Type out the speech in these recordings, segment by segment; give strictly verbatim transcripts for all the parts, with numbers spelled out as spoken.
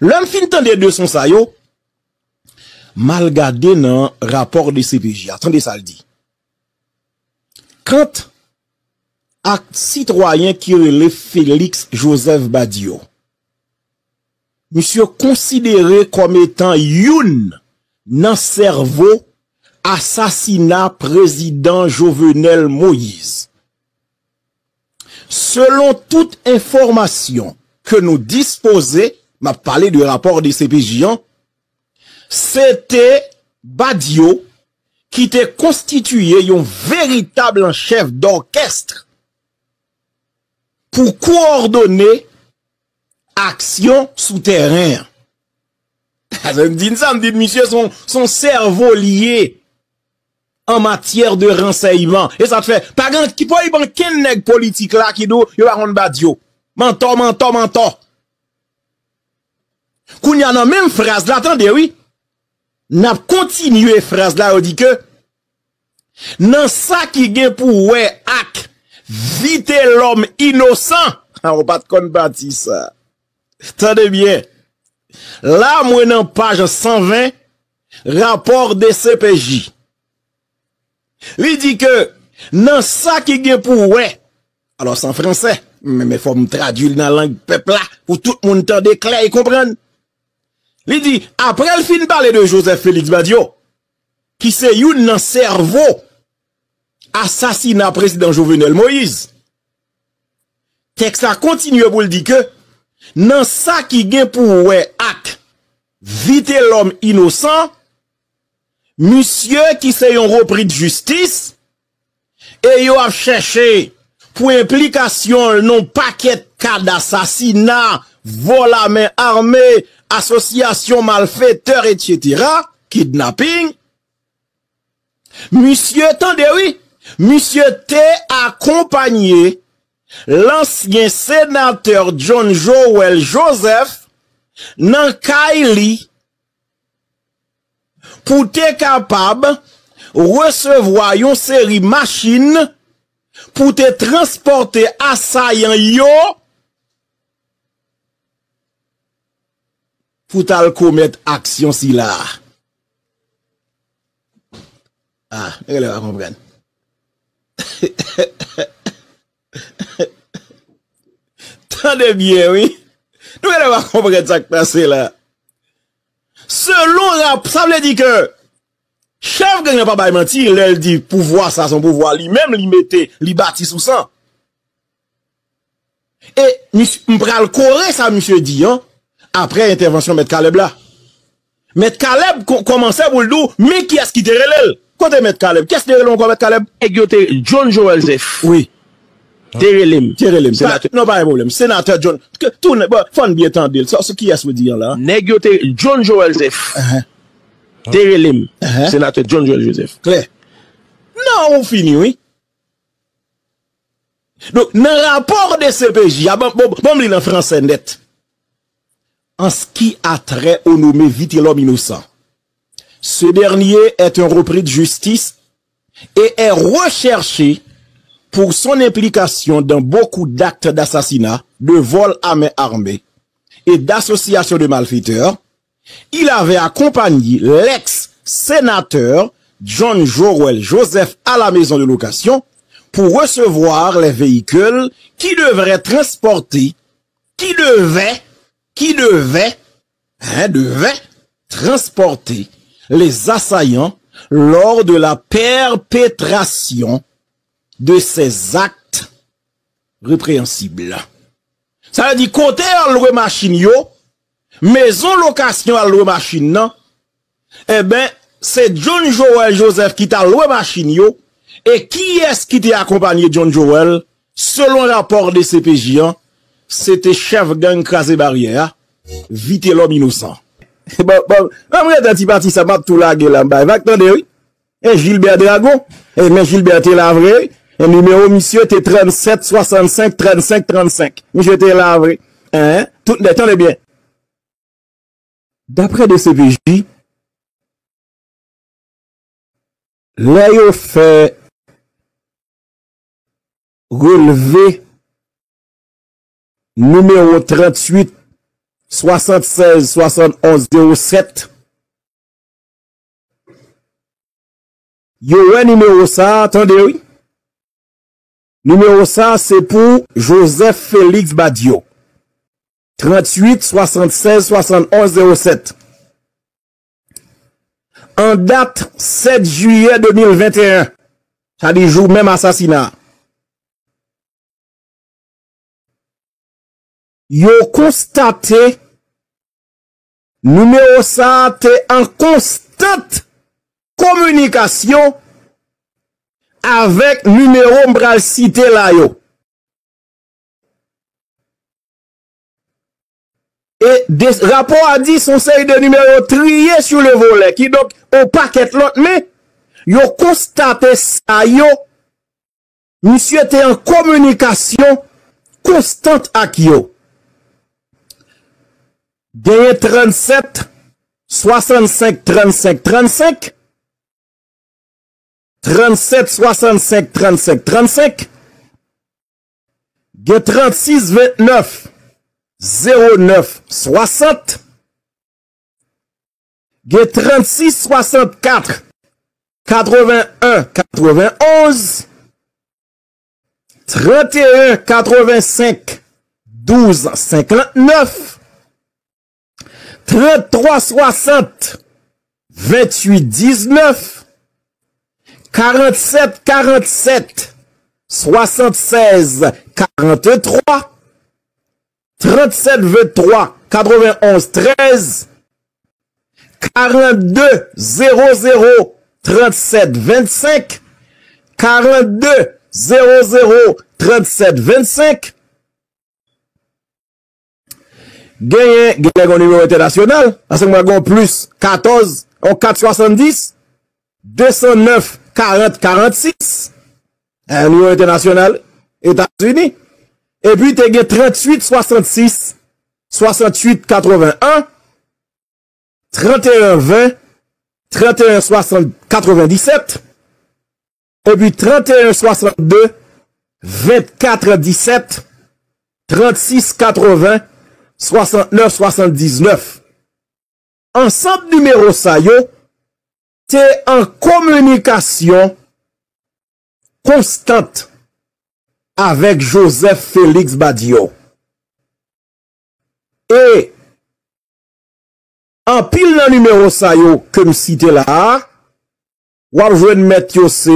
Lè m fin tande de son sa yo, m al gade nan rapò de C P J a. Tande sa l di. Kant a sitwayen ki rele Félix Joseph Badio, misye konsidere kòm etan youn nan sèvo asasina prezidan Jovenel Moïse. Selon tout enfòmasyon ke nou dispoze, m ap pale de rapò de C P J an, se te Badio ki te konstitiye yon veritab chèf dòkès pou kowòdone aksyon sou tèren an. Sa m di n sa, m di n misye se yon, se yon sèvo li ye an matyè de ransèyman. E sa k fè, pa gen, ki pa gen okenn nèg politik la ki di w yo pa konn Badio. Mantò, mantò, mantò. Kounye a nan menm fraz la, tande wi. N ap kontinye fraz la, yo di ke nan sa ki gen pou wè ak Vitelhomme Innocent, a, ou pa t konn pati sa. Tande byen. La, mwen nan paj san ven, rapò de C P J. Li di ke nan sa ki gen pou wè, alò, se an fransè, men, men fò m tradui l nan lang pèp la, pou tout moun tande klè e konprann. Li di, apre l fin pale de Joseph Félix Badio, ki se youn nan sèvo asasina prezidan Jovenel Moïse, tèks la kontinye pou l di ke nan sa ki gen pou wè ak Vitelhomme Innocent, misye ki se yon repri de jistis, e yo ap chèche pou enplikasyon l nan pakèt ka d asasina, vòl a men ame, asosyasyon malfetè, etsetera, kidnaping. Misye, tande wi, misye te akonpanye lansyen senatè John Joël Joseph nan kay li pou te kapab resevwa yon seri machin pou te transpòte asayan yo pou t al komèt aksyon sila a. Ah, nou genlè pa konprann. Tande byen, wi. Nou genlè pa konprann sa k pase la. Selon rap, sa vle di ke chèf gang nan pa bay manti lè l di pouvwa sa se yon pouvwa li menm li mete, li bati sou san. E misye, m pral kore sa misye di an apre entèvansyon Mèt Caleb la. Mèt Caleb ko-, kòmanse pou l di w, men kiyès ki te rele l. Kote Mèt Caleb? Kiyès te rele w ankò, Mèt Caleb? Nèg yo te, John Joël Joseph. Wi. Te rele m. Te rele m. Senatè. Pa, non, pa gen pwoblèm. Senatè John. Ke, tounen, bon, fò n byen tande l. Sa, sa kiyès ou di an la? Nèg yo te, John Joël Joseph. Te rele m. Senatè John Joël Joseph. Klè. Non, ou fini, wi. Donk, nan rapò de C P J a, bon, bon, bon, m li l an fransè nèt. En ce qui a trait au nommé Vitelhomme Innocent, ce dernier est un repris de justice et est recherché pour son implication dans beaucoup d'actes d'assassinat, de vol à main armée et d'association de malfaiteurs. Il avait accompagné l'ex-sénateur John Joël Joseph à la maison de location pour recevoir les véhicules qui devraient transporter, qui devaient, qui devaient, hein, devaient transporter les assaillants lors de la perpétration de ces actes répréhensibles. Sa vle di kote y al lwe machin yo, mezon lokasyon al lwe machin nan, enben, se John Joël Joseph ki t al lwe machin yo, e kiyès ki te akonpanye John Joël, selon rapò de C P J an, se te chèf gang Kraze Baryè a, Vitelhomme Innocent. Bon, bon, ann rete nan ti pati sa, m ap tou lage la, m bay vag, tande, wi. E Gilbert Dragon, e men Gilbert te la vre, wi. E nimewo misye te trannsèt swasannsenk trannsenk trannsenk. Misye te la vre. Hein? Tout nèt, tande byen. Daprè de C P J, lè yo fè relve nimewo tranntuit swasannsèz swasannonz zewo sèt. Yo wè nimewo sa a, tande wi. Nimewo sa a se pou Joseph Félix Badio. Tranntuit swasannsèz swasannonz zewo sèt. An dat sèt jiyè de mil venteyen, sa di jou menm asasina a, yo konstate nimewo sa a te an konstant kominikasyon avèk nimewo m pral site la yo. E de, rapò a di se yon seri de nimewo triye sou le volè, kidonk yon pakèt lòt, men yo konstate sa yo, misye te an kominikasyon konstant ak yo. Genyen trannsèt swasannsenk trannsenk trannsenk, trannsèt swasannsenk trannsenk trannsenk, gen trannsis vennèf zewo nèf swasant, gen trannsis swasannkat katrevenn katrevenonz, tranteyen katrevensenk douz senkantnèf, tranntwa swasant venntuit diznèf, karannsèt karannsèt swasannsèz karanntwa, trannsèt venntwa katrevenonz trèz, karannde zewo zewo trannsèt vennsenk, karannde zewo zewo trannsèt vennsenk. Genyen, genlè gen yon nimewo entènasyonal, paske mwen gen yon plis katòz, yon kat swasanndis, de san nèf karant karannsis, yon nimewo entènasyonal Etazini. Epi te gen tranntuit swasannsis swasanntuit katrevenn, tranteyen ven, tranteyen swasant katrevendisèt, epi tranteyen swasannde vennkat disèt, trannsis katreven, swasantnèf swasanndiznèf. Ansanm nimewo sa yo te an kominikasyon konstant avèk Joseph Félix Badio. E anpil nan nimewo sa yo ke m site la a, w ap jwenn mèt yo se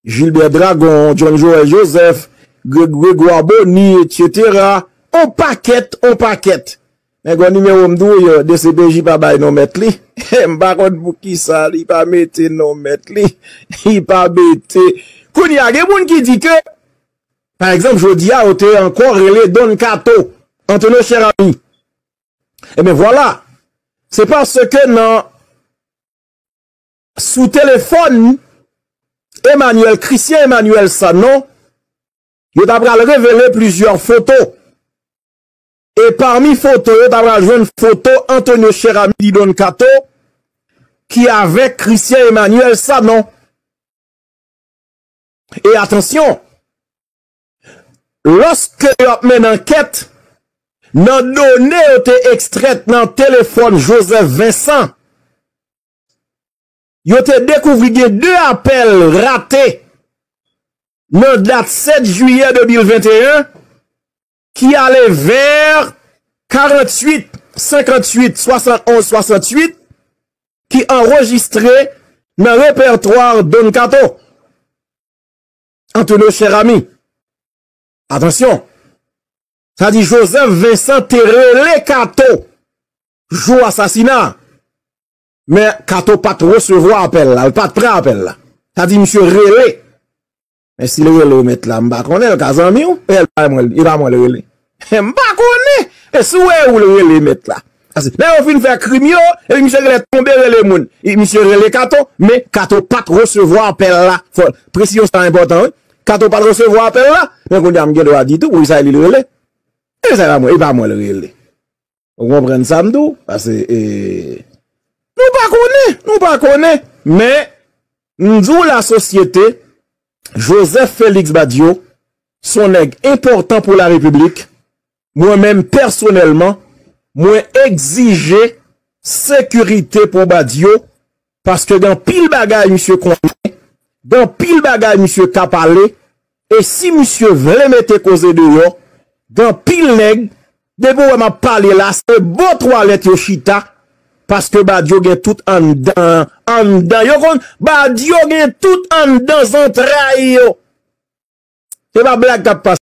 Gilbert Dragon, John Joël Joseph, Greg-, Grégoire Bony, etsetera. On pakèt, on pakèt. Men gon nimewo m di w yo, D C P J pa bay non mèt li. M pa konn poukisa li pa mete non mèt li. Li pa mete. Kounye a, gen moun ki di ke, pa egzanp, jodi a, yo te ankò rele Don Kato, Antonio Cheramy. Ebyen, vwala. Se paske nan, sou telefòn Emmanuel, Christian Emmanuel Sanon, yo ta pral revele plizyè foto. E pami foto yo, ta pral jwenn foto Antonio Cheramy, Don Kato, ki avèk Christian Emmanuel Sanon. E atansyon, lòske yo ap mennen ankèt, nan done yo te ekstrèt nan telefòn Joseph Vincent, yo te dekouvri gen de apèl rate nan dat sèt jiyè de mil venteyen ki ale vè karanntuit, senkantuit, swasannonz, swasanntuit, ki anrejistre nan repètwa Don Kato, Antonio Cheramy. Atansyon. Sa di Joseph Vincent te rele Kato jou asasina a. Men Kato pa t resevwa apèl la, l pa t pran apèl la. Sa di misye rele. Men si l rele w mèt la, m pa konnen, l ka zanmi w. E l pa mwen, e pa mwen l rele. M pa konnen. E si w wè ou l rele mèt la. Paske lè yo fin fè krim yo, epi misye genlè tonbe rele moun. E misye rele Kato, men Kato pa t resevwa apèl la. Fò, presizyon sa enpòtan, wi. Kato pa t resevwa apèl la, men kounye a m gen dwa di tou, poukisa li rele. E sa e pa mwen, e pa mwen l rele. Ou konprann sa m di w? Paske, e, nou pa konnen, nou pa konnen, men m di w lasosyete, Joseph Félix Badio, se yon nèg enpòtan pou larepiblik. Mwen menm, pèsonèlman, Mwen egzije sekirite pou Badio, paske gen anpil bagay misye konnen, gen anpil bagay misye ka pale, e si misye vle mete koze deyò, gen anpil nèg, depi w wè m ap pale la, se bò twalèt yo chita, paske Badio gen tout anndan, anndan. Yo konn, Badio gen tout anndan zantray yo. Se pa blag k ap pase.